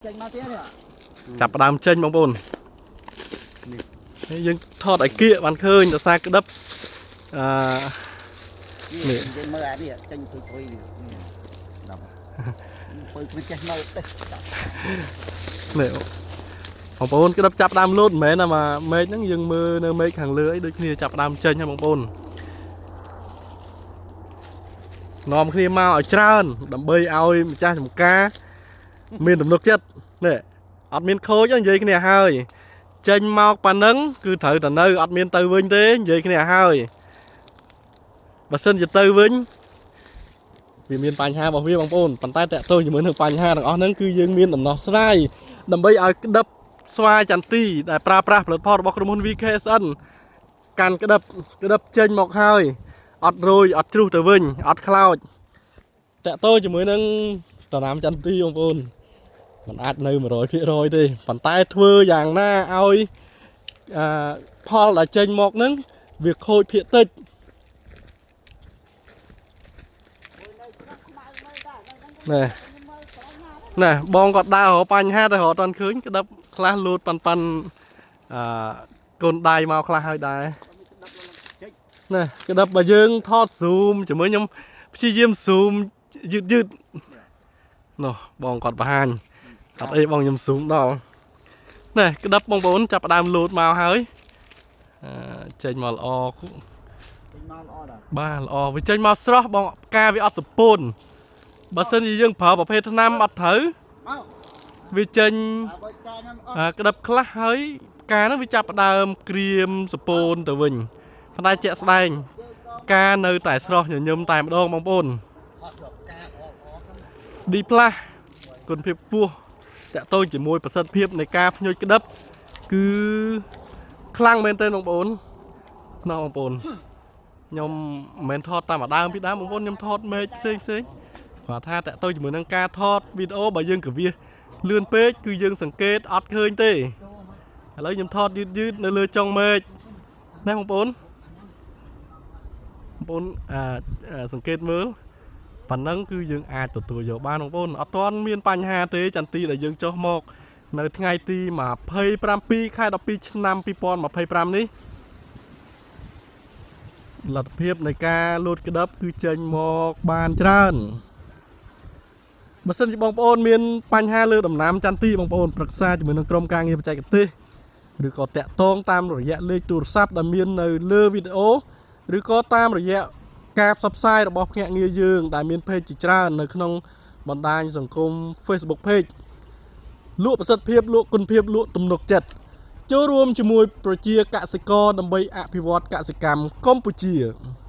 ចេញមកទៀតនេះ ចាប់ផ្ដើមចេញបងប្អូន នេះ នេះយើងថតឲ្យគៀកបានឃើញដោយសារក្តឹបអឺ នេះចេញមើលអានេះចេញទុយទុយនេះដល់ពើគឺចេះមើលទេ នេះបងប្អូនក្តឹបចាប់ផ្ដើមលោតមិនមែនណាមកមេឃហ្នឹងយើងមើលនៅមេឃខាងលើអីដូចគ្នាចាប់ផ្ដើមចេញហ្នឹងបងប្អូននាំគ្នាមកឲ្យច្រើនដើម្បីឲ្យម្ចាស់ចំការមានទំនុកចិត្តនេះអត់មានខូចទេនិយាយគ្នាហើយចេញមកប៉ណ្ណឹងគឺត្រូវតែនៅអត់មានទៅវិញទេនិយាយគ្នាហើយបើសិនជាទៅវិញវាមានបញ្ហារបស់វាបងប្អូនប៉ុន្តែតកតទៅជាមួយនឹងបញ្ហាទាំងអស់ហ្នឹងគឺយើងមានដំណោះស្រាយដើម្បីឲ្យក្តឹបស្វាយចន្ទីដែលប្រើប្រាស់ផលិតផលរបស់ក្រុមហ៊ុន VKSN កាន់ក្តឹបក្តឹបចេញមកហើយអត់រយអត់ជ្រុះទៅវិញអត់ខ្លោចតកតទៅជាមួយនឹងតំណាំចន្ទីបងប្អូន มันអាចនៅ100%ទេប៉ុន្តែធ្វើយ៉ាងណាឲ្យអឺផលដែលចេញមកហ្នឹងវាខូចភាគតិចណែណែបងគាត់ដើររកបញ្ហាតែរកអត់ទាន់ឃើញក្តឹបខ្លះលូតប៉ាន់ប៉ាន់អឺកូនដៃមកខ្លះហើយដែរណែក្តឹបបើយើងថត zoom ជាមួយខ្ញុំព្យាយាម zoom យឺតយឺតនោះបងគាត់បង្ហាញ អត់អីបងខ្ញុំស៊ូមដល់ណែក្តឹបបងប្អូនចាប់ផ្ដើមលោតមកហើយអឺចេញមកល្អ ចេញមកល្អដល់ បាទល្អវាចេញមកស្រស់បងផ្កាវាអត់សពូនបើសិនជាយើងប្រើប្រភេទថ្នាំអត់ត្រូវ មក វាចេញ អើបើចាខ្ញុំអត់ អាក្តឹបខ្លះហើយផ្កាហ្នឹងវាចាប់ផ្ដើមក្រៀមសពូនទៅវិញប៉ុន្តែជាក់ស្ដែងផ្កានៅតែស្រស់ញញឹមតែម្ដងបងប្អូន អត់យកការល្អល្អ D+ គុណភាពខ្ពស់តាក់ទងជាមួយប្រសិទ្ធភាពនៃការភ្ញុចក្តឹបគឺខ្លាំងមែនទែនបងប្អូនណោះបងប្អូនខ្ញុំមិនមែនថតតាមអាដើមពីដើមបងប្អូនខ្ញុំថតមេឃផ្សេងផ្សេងគាត់ថាតាក់ទងជាមួយនឹងការថតវីដេអូបើយើងកវាសលឿនពេកគឺយើងសង្កេតអត់ឃើញទេឥឡូវខ្ញុំថតយឺតយឺតនៅលើចុងមេឃណាបងប្អូនបងប្អូនអាអាសង្កេតមើល ប៉ុណ្ណឹងគឺយើងអាចទទួលយកបានបងប្អូនអត់ទាន់មានបញ្ហាទេចន្ទីដែលយើងចុះមក នៅថ្ងៃទី27ខែ12ឆ្នាំ2025នេះលទ្ធភាពនៃការលូតក្តឹបគឺចេញមកបានច្រើនបើសិនជាបងប្អូនមានបញ្ហាលើដំណាំចន្ទីបងប្អូនប្រឹក្សាជាមួយនឹងក្រុមការងារបច្ចេកទេសឬក៏តាក់ទងតាមរយៈលេខទូរស័ព្ទដែលមាននៅលើវីដេអូឬក៏តាមរយៈ ការផ្សព្វផ្សាយរបស់ភ្នាក់ងារយើងដែលមាន page ជាច្រើននៅក្នុងបណ្ដាញសង្គម Facebook Page លក់ប្រសិទ្ធភាពលក់គុណភាពលក់ទំនុកចិត្តចូលរួមជាមួយប្រជាកសិករដើម្បីអភិវឌ្ឍកសិកម្មកម្ពុជា។